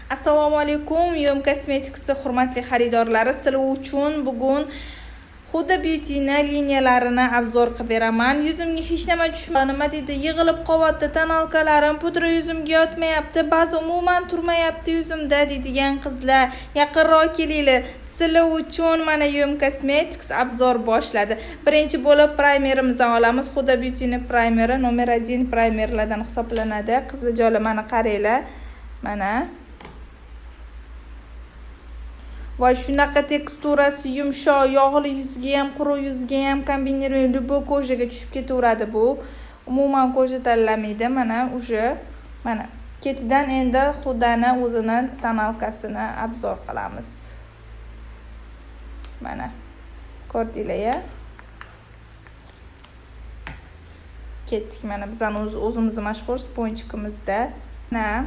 Assalomu alaykum, UM Cosmetics hurmatli xaridorlari, sizlar uchun bugun Huda Beauty'ni liniyalarini обзор qilib beraman. Yuzimga hech nima tushmadi, nima deydi, yig'ilib qolyapti, тоналка larim, pudra yuzimga yotmayapti, ba'zi umuman turmayapti yuzimda deydigan qizlar, yaqinroq kelinglar. Sizlar uchun mana UM Cosmetics обзор boshladi. Birinchi bo'lib primerimizni olamiz. Huda Beauty'ni primeri номер 1 primerlardan hisoblanadi. Qizlarjonlar, mana qaranglar. Mana voy, shunaqa teksturasi yumshoq, yog'li yuzga ham, quruq yuzga ham kombinированный, любой кожа ga tushib ketaveradi bu. Umuman кожа tanlamaydi. Mana уже mana ketidan endi Hudani o'zini тоналка sini обзор qilamiz. Mana ko'rdinglar ya. Ketdik mana bizani o'zimizni mashhur спончик imizda. Mana